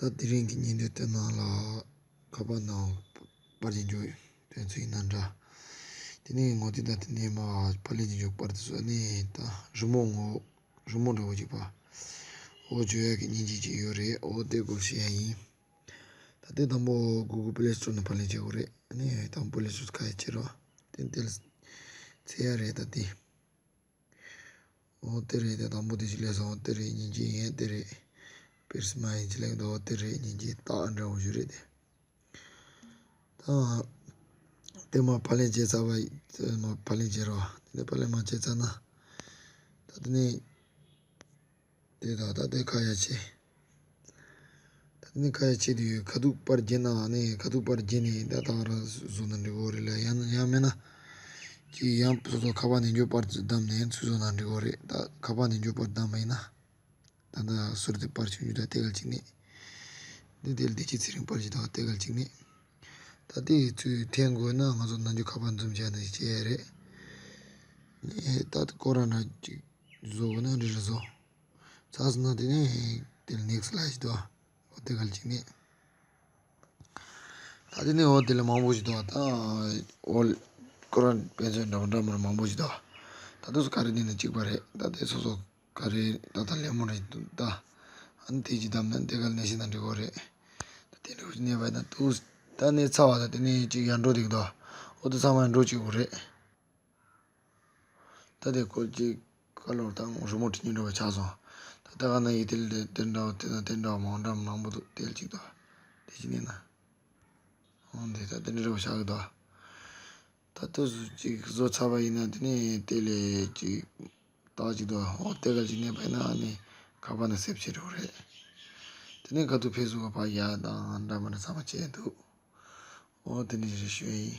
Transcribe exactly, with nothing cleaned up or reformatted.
ད་དེ་རིང་གི་བརྙན་ཐུང་དེ་ནང་ལ་ཁ་པར་ནང་པར་རྒྱག་རྒྱུ་དོན་ཚན་ཡིན་ན་འདྲ། དེ་ནས་ངོ་དེ་ད་དེ་ནས་མ་ཕབ་ལེན་བྱེད་རྒྱུ་པར་དེ་ཚོ་ནས་ད་རི་མོ་ངོ་རི་མོ་འདྲ་བོ་ཅིག་པ། འོ་བརྗོད་ཡག་གི་བརྙན་ཅིག་ཅིག་ཡོད་རེད། འོ་དེ་སྐོར་བཤད་ཡ་ཡིན། ད་ལྟའི་དང་པོ་Google Play Store ནས་ཕབ་ལེན་བྱེད་དགོས་རེད། ཨ་ནི་དང་པོ་Play Store ཁ་ཡ་ཕྱེ་རོགས། དེ་དེ་ལ་འཚོལ་ཡ་རེད་ད་དེ། འོ་དེ་རེད། དེ་དང་པོ་དེ་ཅིག་སླེབས་སོང་། འོ་དེ་རེད། མཉེན་ཆས་ཡིན་དེ་རེད། པིར་སི་མ་ཡིན་ཅིག་སླེབས་འདུག་འོ་དེ་རེད། མཉེན་ཆས་རྟགས་འདྲ་བོ་ཞིག་རེད་དེ། ད་དེ་མ་ཕབ་ལེན་བྱས་ཚར་བ་ཡིན། དེ་མ་ཕབ་ལེན་བྱེད་རོགས། དེ་ནས་ཕབ་ལེན་མ་བྱས་ཚར་ན། ད་དེ་ནས་དེ་དང་ད་དེ་ཁ་ཡ་ཕྱེ། ད་དེ་ནས་ཁ་ཡ་ཕྱེ་དུས་ཁ་ཐུག་པར་བརྒྱབ་ན་ནི་ཁ་ཐུག་པར་བརྒྱབ་ནས་ད་ད་ག་རང་བཟོ་ན་འགྲིག་གི་རེད་ལ། ཡང་ན་ཡང་མིན་ན་ཅིག་ཡང་སོ་སོ་ཁ་པར་ནས་འཇོག་པར་བདམས་ནས་ཚུར་བཟོ་ན་འགྲིག་གི་རེད། ད་ཁ་པར་ནས་འཇོག་པར་བདམས་པ་ཡིན་ན། ད་ལྟ་ཟུར་དེ་པར་ཆུང་ཆུང་ད་ལྟ་གལ་ཅིག་ནས། འདི་དེ་ལ་བདེ་སྐྱིད་ཚེ་རིང་པར་ཞིག་དང་ལྟ་གལ་ཅིག་ནས། ད་ལྟའི་ཚུལ་འཐེན་དགོས་ན་ང་ཚོ་ནམ་རྒྱུན་ཁ་པར་འཛོམས་བྱས་ནས་བྱས་ཡ་རེད། ངས་ད་ལྟ་ཁོ་རང་འདྲ་ཅིག་བཟོ་དགོས་ན་འདི་འདྲ་བཟོ། ཚར་སོང་ན་དེ་ནས་དེ་ལ་next ལ་ཞིག་འདུག་འོ་དེ་གལ་ཅིག་ནས། ད་དེ་ནས་འོ་དེ་ལ་མང་པོ་ཞིག་འདུག་ད་འོ་ཁོ་རང་དཔེ་མཚོན་འདྲ་མི་འདྲ་མི་མང་པོ་ཞིག་འདུག་ད་དུས་ག་རེ་ནས་ནི་གཅིག་པ་རེད། ད་དེ་སོ་སོ་ག་རེ་ད་ལྟ་ལེབ་མོ་རེ་འདུག་ད་ཨ་ནི་དེ་ཅིག་བདམས་ན་དེ་ག་ལ་ནས་ཤི་ན་འགྲིག་གི་རེད། ད་དེ་འདྲ་བོ་ཅིག་གནས་པ་ཡིན་ན་དུས་ད་གནས་ཚར་བ་ད་དེ་ནས་ཅིག་ཡར་འགྲོ་འདུག་ད་འོ་དེ་ཚང་མ་ཡར་འགྲོ་བཅུག་དགོས་རེད། ད་དེ་ཁོ་ཅིག་ཁ་ལོར་དང་རི་མོ་འབྲི་མཁན་འདྲ་བོ་ཆགས་སོང་། ད་ལྟ་ག་ན་ཡི་དེ་ལ་དེ་འདྲ་བོ་དེ་དང་དེ་འདྲ་བོ་མང་འདྲ་མང་པོ་འདུག་དེ་ལ་ཅིག་ད་དེ་ཅིག་གནས་ན། འོ་འདི་ད་དེ་འདྲ་བོ་ཆགས་ཀྱི་འདུག་ད་དུས་སུ་ཅིག་བཟོ་ཚར་བ་ཡིན་ན་དེ་ནས་དེ་ལས་ཅིག་རྟགས་ཅིག་འདུག་འོ་དེ་ག་ཅིག་གནས་པ་ཡིན་ན་ཨ་ནི་ཁ་པར་ནས་སེབ་བྱེད་འགྲོ་རེད། དེ་ནས་ཁ་ཐུག་ཕེ་སི་བུག་ག་ཕར་ཡར་དང་འདྲ་མི་འདྲ་ཚང་མ་བྱས་འདུག་འོ་དེ་འདྲ་ཞིག་རེད་ཞུ་ཡ་ཡིན།